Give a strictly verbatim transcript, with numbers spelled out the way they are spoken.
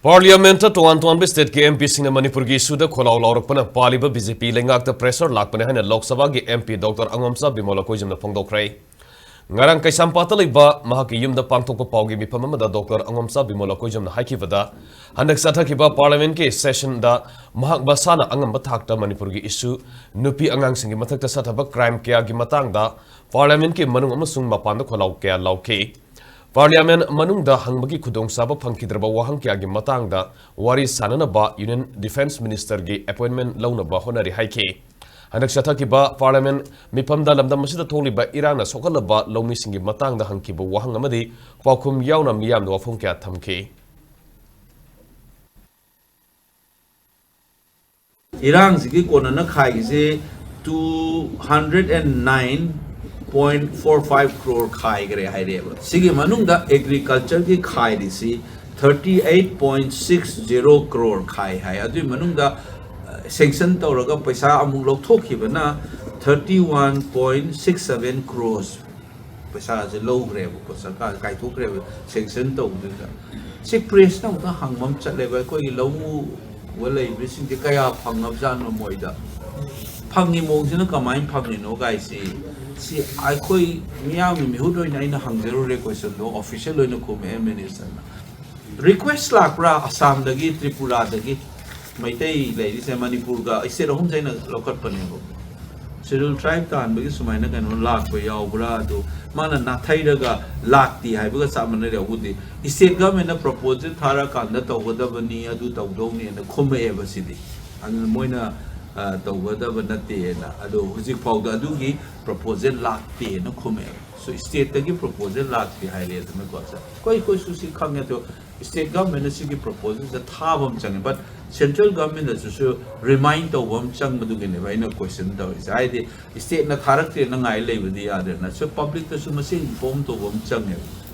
Parliament ꯇ ꯇꯣꯉꯥꯟ ꯇꯣꯉꯥꯟꯕ state ꯀꯤ M P ꯁꯤꯡꯅ ꯃꯅꯤꯄꯨꯔꯒꯤ issue ꯗ ꯈꯣꯜꯂꯥꯎ ꯂꯥꯎꯔꯛꯄꯅ ꯄꯥꯜꯂꯤꯕ B J P ꯂꯩꯉꯥꯛꯇ pressure ꯂꯥꯛꯄꯅꯤ ꯍꯥꯏꯅ ꯂꯣꯛ ꯁꯚꯥꯒꯤ M P Doctor ꯑꯉꯣꯝꯆꯥ ꯕꯤꯃꯣꯂ ꯀꯣꯏꯖꯝꯅ ꯐꯣꯡꯗꯣꯛꯈ꯭ꯔꯦ꯫ ꯉꯔꯥꯡ ꯀꯩꯁꯥꯝꯄꯥꯠꯇ ꯂꯩꯕ ꯃꯍꯥꯛꯀꯤ ꯌꯨꯝꯗ ꯄꯥꯡꯊꯣꯛꯄ ꯄꯥꯎꯒꯤ ꯃꯤꯐꯝ ꯑꯃꯗ Doctor ꯑꯉꯣꯝꯆꯥ ꯕꯤꯃꯣꯂ ꯀꯣꯏꯖꯝꯅ ꯍꯥꯏꯈꯤꯕꯗ, ꯍꯟꯗꯛ ꯆꯠꯊꯈꯤꯕ Parliament ꯀꯤ session ꯗ ꯃꯍꯥꯛ ꯃꯁꯥꯅ ꯑꯉꯝꯕ ꯊꯥꯛꯇ ꯃꯅꯤꯄꯨꯔꯒꯤ issue, ꯅꯨꯄꯤ ꯑꯉꯥꯡꯁꯤꯡꯒꯤ ꯃꯊꯛꯇ ꯆꯠꯊꯕ crime ꯀꯌꯥꯒꯤ ꯃꯇꯥꯡꯗ Parliament ꯀꯤ ꯃꯅꯨꯡ ꯑꯃꯁꯨꯡ ꯃꯄꯥꯟꯗ ꯈꯣꯜꯂꯥꯎ ꯀꯌꯥ ꯂꯥꯎꯈꯤ꯫ Parliament ꯃꯅꯨꯡꯗ ꯍꯪꯕꯒꯤ ꯈꯨꯗꯣꯡꯆꯥꯕ ꯐꯪꯈꯤꯗ꯭ꯔꯕ ꯋꯥꯍꯪ ꯀꯌꯥꯒꯤ ꯃꯇꯥꯡꯗ ꯋꯥꯔꯤ ꯁꯥꯅꯅꯕ Union Defence Minister ꯒꯤ appointment ꯂꯧꯅꯕ ꯍꯣꯠꯅꯔꯤ ꯍꯥꯏꯈꯤ꯫ ꯍꯟꯗꯛ ꯆꯠꯊꯈꯤꯕ Parliament ꯃꯤꯐꯝꯗ ꯂꯝꯗꯝ ꯑꯁꯤꯗ ꯊꯣꯛꯂꯤꯕ ꯏꯔꯥꯡꯅ ꯁꯣꯛꯍꯜꯂꯕ ꯂꯧꯃꯤꯁꯤꯡꯒꯤ ꯃꯇꯥꯡꯗ ꯍꯪꯈꯤꯕ ꯋꯥꯍꯪ ꯑꯃꯗꯤ ꯄꯥꯎꯈꯨꯝ ꯌꯥꯎꯅ ꯃꯤꯌꯥꯝꯅ ꯋꯥꯐꯝ ꯀꯌꯥ ꯊꯝꯈꯤ꯫ ꯏꯔꯥꯡꯁꯤꯒꯤ ꯀꯣꯟꯅꯅ ꯈꯥꯏꯒꯤꯁꯦ two hundred and nine point four five crore ꯈꯥꯏꯈ꯭ꯔꯦ ꯍꯥꯏꯔꯦꯕ꯫ ꯁꯤꯒꯤ ꯃꯅꯨꯡꯗ agriculture ꯒꯤ ꯈꯥꯏꯔꯤꯁꯤ thirty eight point six zero crore ꯈꯥꯏ ꯍꯥꯏ꯫ ꯑꯗꯨꯒꯤ ꯃꯅꯨꯡꯗ sanction ꯇꯧꯔꯒ ꯄꯩꯁꯥ ꯑꯃꯨꯛ ꯂꯧꯊꯣꯛꯈꯤꯕꯅ thirty one point six seven crores꯫ ꯄꯩꯁꯥꯁꯦ ꯂꯧꯈ꯭ꯔꯦꯕꯀꯣ, ꯁꯔꯀꯥꯔ ꯀꯥꯏꯊꯣꯛꯈ꯭ꯔꯦꯕ sanction ꯇꯧꯕꯗꯨꯗ꯫ ꯁꯤ press ꯅ ꯑꯃꯨꯛꯇ ꯍꯪꯕ ꯑꯃ ꯆꯠꯂꯦꯕ, ꯑꯩꯈꯣꯏꯒꯤ ꯂꯧꯎꯕ ꯂꯩꯕꯁꯤꯡꯁꯦ ꯀꯌꯥ ꯐꯪꯉꯕꯖꯥꯠꯅꯣ ꯃꯣꯏꯗ? ꯐꯪꯉꯤ ꯃꯑꯣꯡꯁꯤꯅ ꯀꯃꯥꯏꯅ ꯐꯪꯉꯤꯅꯣ ꯀꯥꯏꯁꯤ, ꯁꯤ ꯑꯩꯈꯣꯏ ꯃꯤꯌꯥꯝꯒꯤ ꯃꯤꯍꯨꯠ ꯑꯣꯏꯅ ꯑꯩꯅ ꯍꯪꯖꯔꯨꯔꯦ question ꯗꯣ, official ꯑꯣꯏꯅ ꯈꯨꯝꯃꯛꯑꯦ minister ꯅ꯫ Request ꯂꯥꯛꯄ꯭ꯔꯥ ꯑꯁꯥꯝꯗꯒꯤ, ꯇ꯭ꯔꯤꯄꯨꯔꯥꯗꯒꯤ? ꯃꯩꯇꯩ ꯂꯩꯔꯤꯁꯦ ꯃꯅꯤꯄꯨꯔꯒ state ꯑꯍꯨꯝꯁꯦ ꯑꯩꯅ ꯂꯧꯈꯠꯄꯅꯦꯕ꯫ Scheduled tribe ꯇꯥꯍꯟꯕꯒꯤ ꯁꯨꯃꯥꯏꯅ ꯀꯩꯅꯣ ꯂꯥꯛꯄ ꯌꯥꯎꯕ꯭ꯔꯥ? ꯑꯗꯨ ꯃꯥꯅ ꯅꯥꯊꯩꯔꯒ ꯂꯥꯛꯇꯦ ꯍꯥꯏꯕꯒ ꯆꯞ ꯃꯥꯟꯅꯔꯦ꯫ ꯑꯗꯨꯗꯤ state government ꯅ proposal ꯊꯥꯔꯛꯑꯀꯥꯟꯗ ꯇꯧꯒꯗꯕꯅꯤ, ꯑꯗꯨ ꯇꯧꯗꯧꯅꯤꯅ ꯈꯨꯝꯃꯛꯑꯦꯕ ꯁꯤꯗꯤ꯫ ꯑꯗꯨꯅ ꯃꯣꯏꯅ, ꯑ, ꯇꯧꯒꯗꯕ ꯅꯠꯇꯦꯅ꯫ ꯑꯗꯣ ꯍꯧꯖꯤꯛ ꯐꯥꯎꯗ ꯑꯗꯨꯒꯤ proposal ꯂꯥꯛꯇꯦꯅ ꯈꯨꯝꯃꯛꯑꯦꯕ꯫ So state ꯇꯒꯤ proposal ꯂꯥꯛꯇꯦ ꯍꯥꯏꯔꯦꯗꯅꯀꯣ꯫ ꯑꯩꯈꯣꯏ, ꯑꯩꯈꯣꯏꯁꯨ ꯁꯤ ꯈꯪꯉꯦ, ꯑꯗꯣ state government ꯅ ꯁꯤꯒꯤ proposal ꯁꯦ ꯊꯥꯕ ꯑꯃ ꯆꯪꯉꯦ, but central government ꯗꯁꯨ remind ꯇꯧꯕ ꯑꯃ ꯆꯪꯕꯗꯨꯒꯤꯅꯦꯕ ꯑꯩꯅ question ꯇꯧꯔꯤꯁꯦ꯫ ꯍꯥꯏꯗꯤ state ꯅ ꯊꯥꯔꯛꯇ꯭ꯔꯦꯅ ꯉꯥꯏ ꯂꯩꯕꯗꯤ ꯌꯥꯗ꯭ꯔꯦꯅ, so public ꯇꯁꯨ ꯃꯁꯤ inform ꯇꯧꯕ ꯑꯃ ꯆꯪꯉꯦꯕ꯫